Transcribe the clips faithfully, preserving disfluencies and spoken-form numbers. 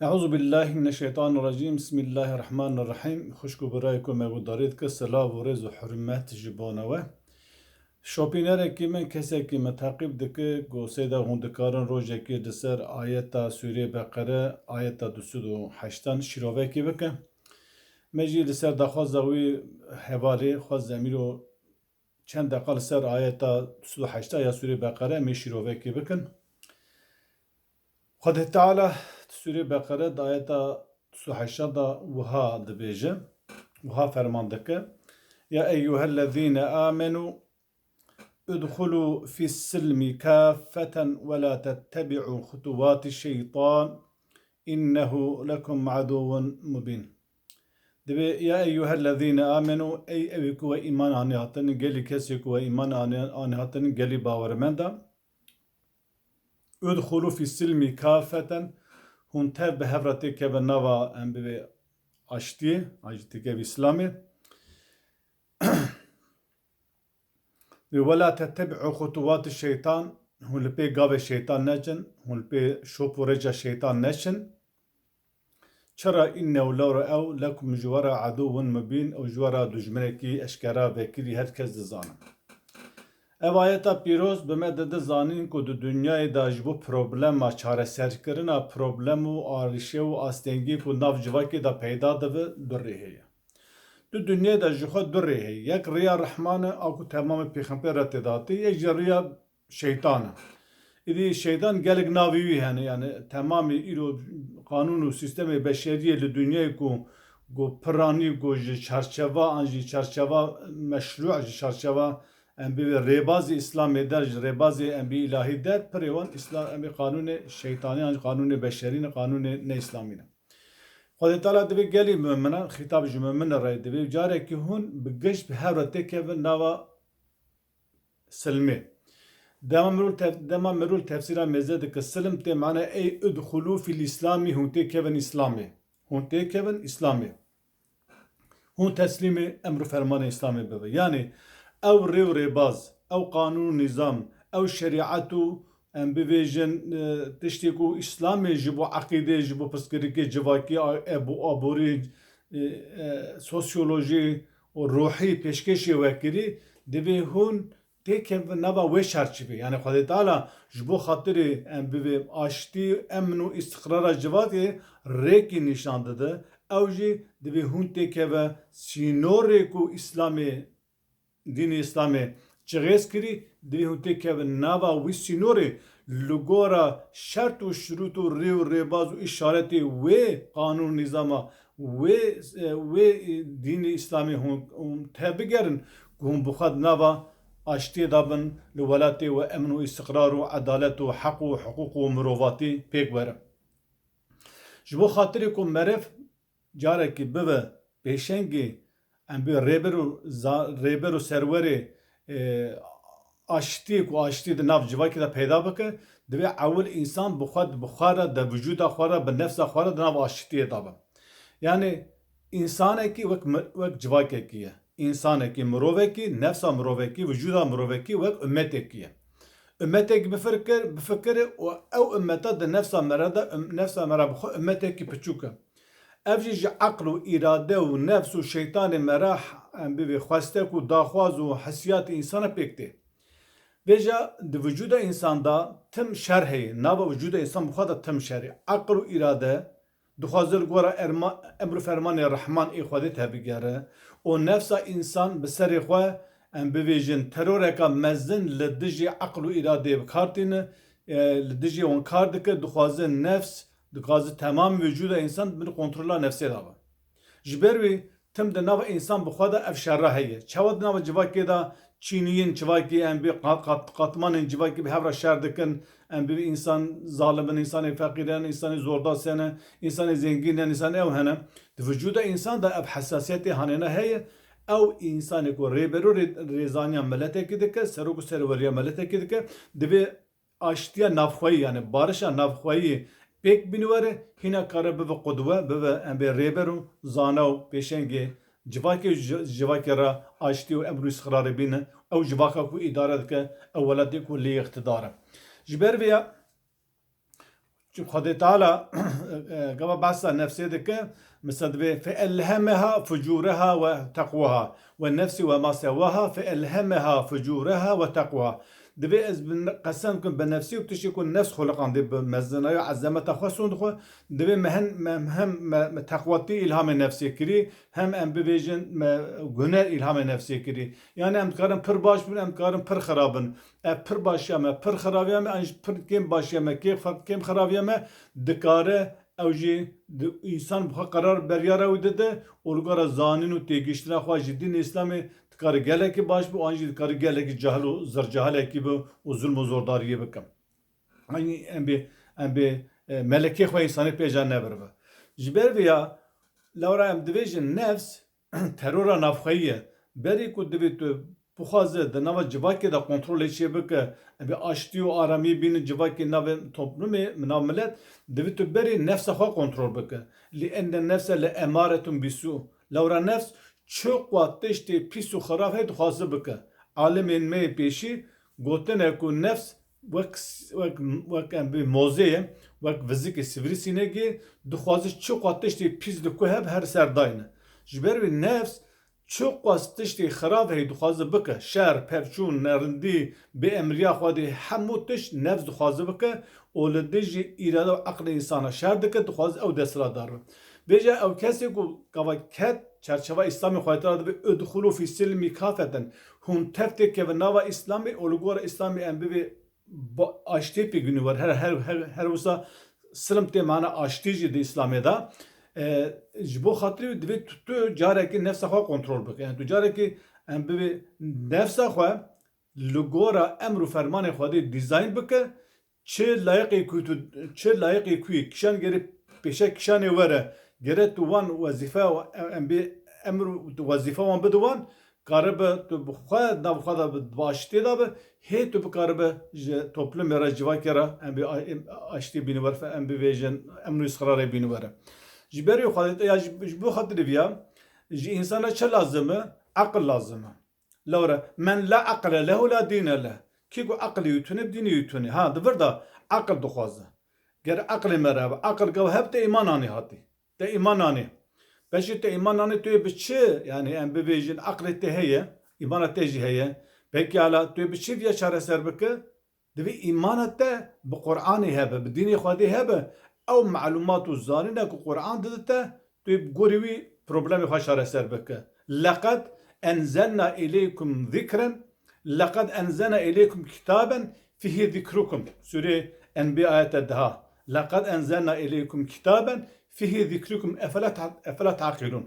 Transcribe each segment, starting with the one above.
Euzu billahi mineşşeytanirracim. Bismillahirrahmanirrahim. Xwişk û birayê ku me guhdarî dike, silav û rêz û hurmet ji bona we. Şopînerekî min, kesekî me teqîb dike, ku seyda hûn dikarin rojekê li ser ayeta Sûrê Beqere, ayeta du sed û heştan şîrovekî bike. Me jî li ser daxwaza wî hevalê xwest zemîro çend deqa li ser ayeta du sed û heşta ya Sûrê Beqere em ê şîrovekê bikin. Xwedê Teala di Sûrê Beqere di ayeta du sed û heşta de wiha dibêje, wiha ferman dike, "Ya eyyuhellezîne amenû udxulû fis silmi kaffeten ve la tettebi'û xutuvati şeytan innehu lekum aduwwun mubîn." Dibê, "Ya eyyuhellezîne amenû", ey ewî ku we îman anî hatin, gelî kesê ku we îman anî, anî hatin, gelî bawermenda. "Udxulû fî silmî kafeten", hûn tev bi hev re têkevin nava, em bibê aştiyê, an jî têkevî Îslamê. "Ve la tettebi'û xutuvati şeytan", hûn li pê gavê şeytan neçin, hûn li pê şop û rêça şeytan neçin. Çira, "innehu", lewra ew, "lekum", ji we re, "aduwwun mubîn", ew ji we re dijminekî eşkera vekirî, her kes dizanin. Ev ayeta pîroz bi me dide zanîn ku di dinyayê de ji bo problema çareserkirina problem û arîşe û astengî ku nav civakê de peyda dibe, du rê heye. Di dinyayê de ji xwe du rê heye. Yek rêya Rehman e, a ku temamê pêxember re tê de hatî, yek jî rêya şeytan e. Îdî şeytan gelek navê wî hene, yani temamê îro qanûn û sîstemê beşeriyê li dinyayê ku, ku piranî ku ji çarçeva an jî çarçeva meşrû, ji çarçeva em bê rêbazê Îslamê der, ji rêbazê em bê îlahî der, pirê wan Îslam, em bê qanûnê şeytanî an jî qanûnê beşerî ne, qanûnê ne Îslamî ne. Xwedê Teala divê gelî mumina, xîtab ji mumine re divê, carekî hûn bi giş bi hev re têkevin nava silmê. Dema mirûl tef-, dema mirûl tefsîra mêze dike, silm tê mane ey udxulû fîl îslamî, hûn têkevin Îslamê. Hûn têkevin Îslamê. Hûn teslîmê emr û fermanê Îslamê bibe. Yanî ew rê û rêbaz, ew qanûn û nîzam, ew şerîet û em bivêjin, e, tiştê ku Îslamê ji bo eqîdê, ji bo pirsgirêkê civakî, a-, e, bo aborî, e, e, sosyolojî û ruhî pêşkêşê we kirî, divê hûn têkevin nava wê çarçivê. Yanî Xwedê Teala ji bo xatirê em bivê aştî, emn û îstiqrara civakê rêkî nîşan dide. Ew jî divê hûn têkeve sînorê ku Îslamê, dînê Îslamê çixêz kirî, divê hûn têkevin nava wî sînorê li gora şert û şirût û rê û rêbaz û îşaretê wê qanûn nîzama wê, e, wê, e, dînê Îslamê hûn, hûn tev bigerin ku hûn bi xwe di nava aştiyê de bin, li welatê we emn û îstiqrar û edalet û heq û hiqûq û mirovatî pêk were. Ji bo xatirê ku meriv carekî bibe pêşengê, em bê rêber û za-, rêber û serwerê, e, aştiyê ku aştiyê di nav civakê de peyda bike, divê ewil însan bi xwe, bi xwe re, di vücuda xwe re, bi nefsa xwe re di nav aştiyê de be. Yanî însanekî wek mi-, wek civakekî ye. Însanekî, mirovekî, nefsa mirovekî, vücuda mirovekî wek ummetekî ye. Ummetekî bifikir, bifikirê û ew ummeta di nefsa me re de, um-, nefsa me re bi xwe ummetekî piçûk e. Ev jî ji eql û îrade û nefs û şeytanê me re, em bivê xwestek û daxwaz û hesiyatê însana pêk tê. Vêca di vücuda însan de tim şer heye. Nava vücuda însan bi xwe de tim şer heye. Eql û îrade dixwaze li gora erma-, emr û fermanê Rehman ê Xwedê tevbigere û nefsa însan bi serê xwe, em bivêjin, teroreka mezin li dijî eql û îradeyê bi kar tîne, e, li dijî wan kar dike, dixwaze nefs, dixwaze temam vücuda însan bin kontrola nefsê de be. Ji ber wî tim di nava însan bi xwe de ev şerra heye. Çawa di nava civakê de çîniyên civakê em bê qat-, qat-, qatmanên civakê bi hev re şer dikin, em bê însan zalim in, însanê feqîr in, însanê zordas hene, însanê zengîn in, însanê ew hene. Di vücuda însan de ev hesasiyetê hanêne heye. Ew însanê ku rêberû rê-, rêzaniya miletekî dike, serok û serweriya miletekî dike, divê aştiya navxweyî, yani barişa navxweyî pêk bîne were, hîna kare bibe qudwe, bibe em bê rêber û zana û pêşengê civakê û ji-, civakê re aştî û emr û îstiqrarê bîne. Ew civaka ku îdare dike, ew welatê ku lê îqtidar e. Ji ber vê ya Çi Xwedê Teala, e, gava behsa nefsê dike, mesela divê, "Fe elhemeha fucureha ve teqwaha ve nefsi ve ma sewaha fe elhemeha fucureha ve teqwaha." Divê ez bi ne-, qesem kim bi nefsî û tiştê ku nefs xuliqandî bi mezinaya ezemeta xwe sond xwe, divê me hen-, me hem me, me teqwatî îlhamê nefsê kirî, hem em bibêjin me guner îlhamê nefsê kirî. Yani em dikarin pir baş bin, em dikarin pir xirab bin. Ev pir başiya me, pir xirabiya me, an jî pir kêm başiya me, kêm xir-, kêm xirabiya me dikare ew jî di-, însan bi xwe qerar beryara wî dide û li gora zanîn û têgihiştina xwe ji dînê Îslamê dikare gelekî baş bi, an jî dikare gelekî cahil û zircehalekî bi û zulm û zordariyê bike. Yanî em bê, em bê, e, melekê xwe însanê pêca nebiribe. Ji ber vê ya, lewra em dibêjin nefs, terora navxweyî ye. Berî ku divê tu bixwaze di nava civakê de kontrolê çê bike, em bê aştî û aramiyê bînin civakê navê toplumê, nav milet, divê tu berî nefsa xwe kontrol bike. Li enne nefse le emaretun bisû. Lewra nefs çi qat tiştê pîs û xirab heye dixwaze bike. Alimên me yê pêşî gotine ku nefs wek, wek, wek em bê mozê ye, wek vizikê sivrîsînekê dixwaze çi qat tiştê pîs li ku hebe her ser dayne. Ji ber wî nefs çi qas tiştê xirab heye dixwaze bike, şer, pevçûn, nerindî, bêemriya Xwedê, hemû tişt nefs dixwaze bike û li dijî îrade û eqlê însana şer dike, dixwaze ew desthilatdar be. Vêca ew kesê ku gava ket çerçeva Îslamê Xwedê Teala dibê, "Udxulû fî silmî kafeten." Hûn tev têkevin nava Îslamê û li gora Îslamê em bivê ba-, aştiyê pê gînî wer. Her, her, her, her wisa silm tê mana aştî jî di Îslamê de. E, ji bo xatirê wî divê tu, tu carekî nefsa xwe kontrol bike. Yani tu carekî em bivê nefsa xwe li gora emr û fermanê Xwedê dîzayn bike, çi layiqê ku tu, çi layiqê ku yê kişan gere pêşe kişanê were, gere tu wan wezîfe, em bê emr û wezîfe wan bide wan, karibe tu bi xwe, nav xwe de bi baştê de be, hê tu bikaribe ji toplumê re, civakê re, em bê a-, em aştî bîne wer, em bivêjin, emn û îstiqrarê bîne were. Ji ber wê Xwedê, ya ji, ji bo xatirê vî ya, ji însana çi lazim e? Eqil lazim e. Lewre, "Men la eqle lehu la dîne leh." Kî ku eqlê wî tune, dînê wî tune. Ha, di vir de eqil dixwaze. Ger eqlê me re be, eqil gava heb te îman anî hatî. Te îman anî. Beşî te îman anî tu yê bi çi? Yani em bibêjin eqlê te heye, îmana te jî heye. Pekî hala tu yê bi çi viya çareser bike? Divê îmana te bi Qur'anê hebe, bi dînê Xwedê hebe. Ew malumat û zanîne ku Qur'an dide te, tu yê bi gorî wî problemê xwe çareser bike. Leqed enzelna ileykum zikren, leqed enzelna ileykum kitaben fîhî zikrukum. Sûrê Enbîya ayete deha. Leqed enzelna ileykum kitaben fîhî zikrukum efela ta-, efela taqilûn.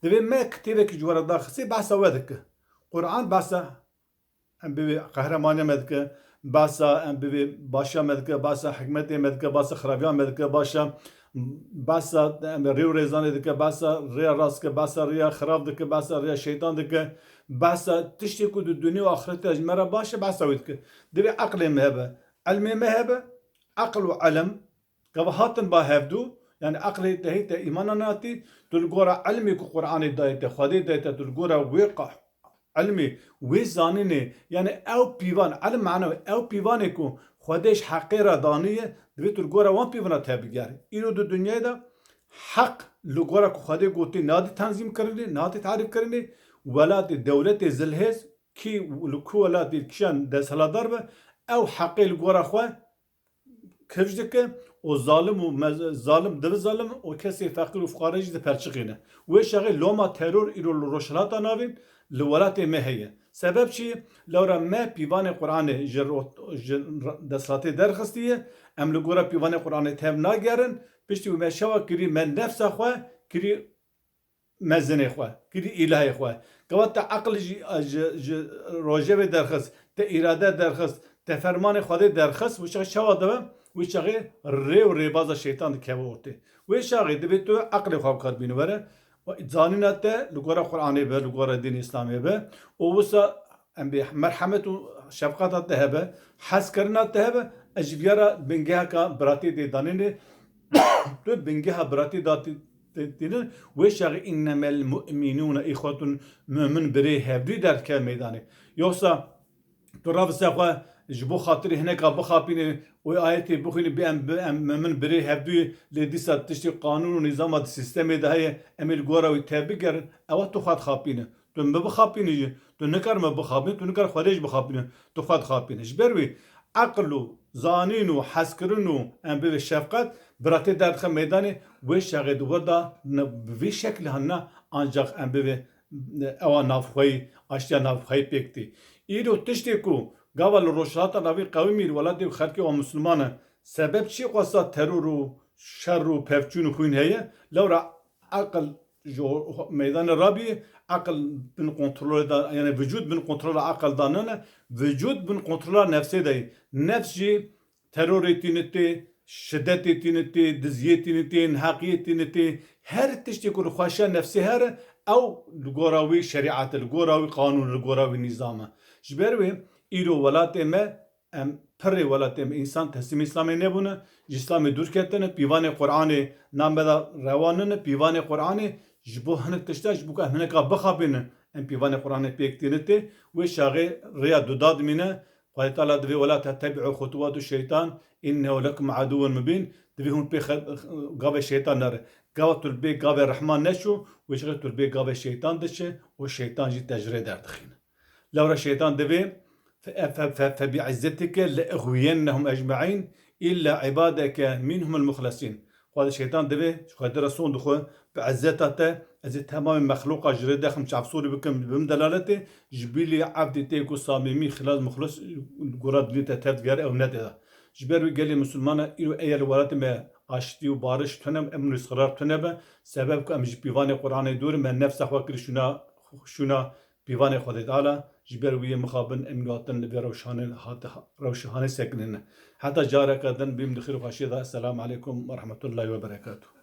Divê me kitêbekî ji we re daxistî behsa we dike. Qur'an behsa em bivê qehremanê me dike, behsa em bivê başa me dike, behsa hikmetê me dike, behsa xirabiya me dike, başa, behsa em rê û rêzanê dike, behsa rêya rast dike, behsa rêya xirab dike, behsa rêya şeytan dike, behsa tiştê ku di dinya û axirete ji me re baş e, behsa wê dike. Divê eqlê me hebe, ilmê me hebe, eql û ilm, gava hatin ba hevdû, yani eqlê te hê te îmana natî, tu li gora ilmê ku Qur'anê dayê te, Xwedê dayê te, tu li gora wê qa-, ilmê, wê zanînê, yani ew pîvan, ilm mana ew pîvanê ku Xwedê ji heqê re daniye, divê tu li gora wan pîvana te bigerî. Îro di dinyayê de heq li gora ku Xwedê gotî nadî tenzîm kirinê, nadî tarîf kirinê, welatê, dewletê zilhêz, kî li ku welatê kişan desthilatdar be, ew heqê li gora xwe kifş dike û zalim û mez-, zalim dibi zalim û kesê feqîr û fuqare jî diperçiqîne. Wê şexê loma teror îro li Rojhilata Navîn li welatê me heye. Sebeb çi? Lewra me pîvanê Qur'anê ji ro-, ji r-, desthilatê derxistiye, em li gora pîvanê Qur'anê tev nagerin, piştî wî me şewa kirî me nefsa xwe kirî mezinê xwe, kirî îlahê xwe. Gava te eql jî, ji, ji rojevê derxist, te îrade derxist, te fermanê Xwedê derxist, wî çaxê çawa dibe? Wî çaxê rê û rêbaza şeytan dikeve ortê. Wê çaxê divê tu eqlê xwe bikar bînî were. Zanîna te li gora Qur'anê be, li gora dînê Îslamê be. Û wisa em bê merhemet û şefqata te hebe, hezkirina te hebe, ez ji viya re bingeheka biratî dê danînê, tu bingeha biratî da tî-, tî-, tînin, wê çaxê "Innemel mu'minûne îxwetun", mu'min birê hevdû derdikeve meydanê. Yoksa tu ravise xwe, ji bo xatirê hineka bixapîne û ayetê bixwîne, bê em, bi-, em, min birê hevdûyê, lê dîsa tiştê qanûn û nîzama di sîstemê de heye, em ê li gora wî tevbigerin, ewa tu xwe dixapîne. Tu min bixapînî jî, tu nikar min bixapînî, tu nikar Xwedê jî bixapînî, tu xwe dixapînî. Ji ber wî eqil û zanîn û hezkirin û em bivê şefqet, biratê derdixe meydanê, wê şexê di wir de ne, bi vî şeklî hanina, ancaq em bivê ewa navxweyî, aştiya navxweyî pêk tî. Îro tiştê ku gava li Rojhilata Navîn qewimî li welatê xelkê wa Misliman e, sebeb çi xwesta teror û şer û pevçûn û xwîn heye, lewra eqil ji meydanê rabî, eqil bin kontrolê de, yani vücud bin kontrola eqil de nene, vücud bin kontrola nefsê de ye. Nefs jî terorê tînitê, şidetê tînitê, diziyê tînitê, neheqiyê tînitê, her tiştê ku li xweşiya nefsê here, ew li gora wî şerîet e, li gora wî qanûn, li gora wî nîzam e. Ji ber wê îro welatê me, em pirê welatê me însan teslîmê Îslamê nebûne, ji Îslamê dûr ketine, pîvanê Qur'anê nameda rewa nine, pîvanê Qur'anê ji bo hinek tişta, ji bo ku em hineka bixapînin, em pîvanê Qur'anê pêk tînitê, wê şaxê rêya duda dimîne, Xwedê Teala divê, "Wela tettebi'u xutuvatu şeytan, innehu lekum aduwwun mubîn." Divê hûn pê xe-, gavê şeytan nere. Gava tu li bê gavê Rehman neçû, wê çixê tu li bê gavê şeytan diçe û şeytan jî te ji rê derdixîne. Lewra şeytan divê, "Fe, fe, fe, fe bi izzetike le eğwiyennehum ecmaîn, illa ibadeke minhumul muxlesîn." Xwedê şeytan divê, ji Xwedê re son dixwe, "Bi izzeta te, ez ê temamê mexlûqa ji rê dexim, çavsorî bikim, bim delaletê, ji bilî evdê tê ku samîmî, xilas, muxlis, gora dilê te tev digere, ew nedê de." Ji ber wî gelê misilmana îro eya li welatê me aştî û bariş tune, emn û îstiqrar tune be, sebeb ku em ji pîvanê Qur'anê dûr in, me nefsa xwe kir şûna, şûna pîvanê Xwedê Teala, ji ber wî yê mixabin em hatin li vê rewşanê hat-, rewşanê sekinîne. Heta careke din bîm di xêr û xweşiyê de. Esselamu aleykum ve rahmetullahi ve berekatuhu.